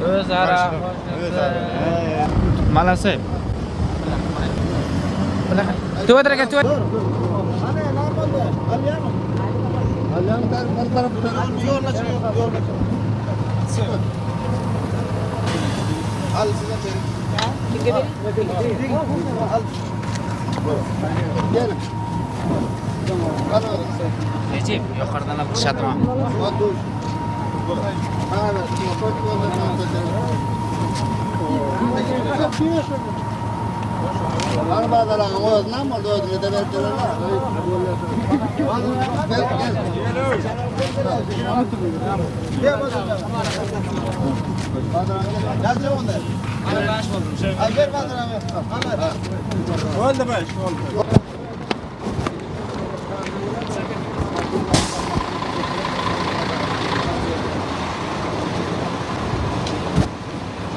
Özara. Malasy. Tüwedir eken tüwe. Necip ýokardan alkyş adyma.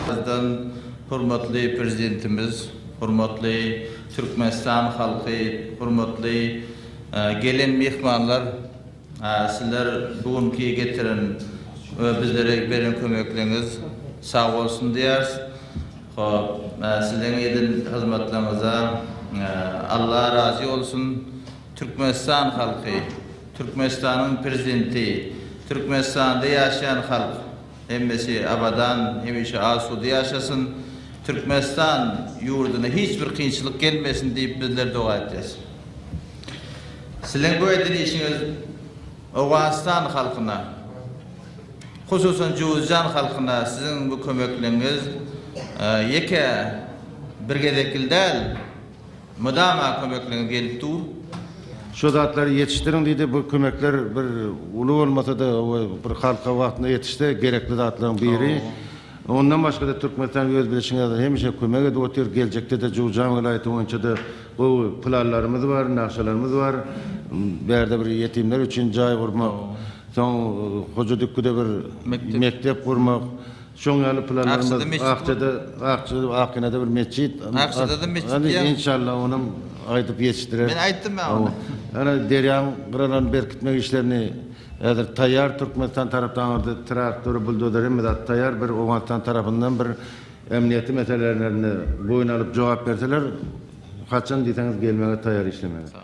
Birazdan hormatly Prezidentimiz, hormatly Türkmenistan halky, hormatly gelen myhmanlar, sizler bu günki getiren we bizlere beren kömekleňiz sag bolsun diýýäris. Hop, siziň eden hyzmatlaryňyza Alla razy bolsun. Türkmenistan halky, Türkmenistanyň Prezidenti, Türkmenistanda ýaşaýan halk hemmesi abadan, hemişe asuda ýaşasyn. Türkmenistan ýurduna hiç bir kynçylyk gelmesin diýip bizler doga etýäs. Siziň bu eden işiňiz Owganystan halkyna, Hususan Jowuzjan halkyna siziň bu kömekligiňiz ýeke bir gezekli däl, mydama kömekligiňiz gelip dur. Şu zatlary ýetişdiriň diýdi. Bu kömekler bir uly bolmasa-da bir halka wagtynda ýetişse gerekli zatlaryň biri. Ondan başga-da Türkmenistan öz bilşiňiz ýaly hemişe kömek edip otyr. Geljekde-de Jowuzjan welaýaty boýunça-da gowy planlarymyz bar, nagşalarymyz bar. Bärde bir ýetimler üçin jaý gurmak, soň Hojadükgüde bir mekdep gurmak, şoň ýaly planlarymyz, Akjada, Akjada, Akynada bir metjit. Akjada-da metjit diýýäň. Enşalla onam aýdyp ýetişdireris. Men aýtdym men ony. Ýöne derýaň gyralaryny berkitmek işlerini häzir taýýar Türkmenistan tarapdan aňyrda traktor, buldozer hemme zat taýýar. Bir Owganystan tarapyndan bir emniýeti meselelerini boýun alyp jogap berseler, haçan diýseňiz gelmäge taýýar işlemäge.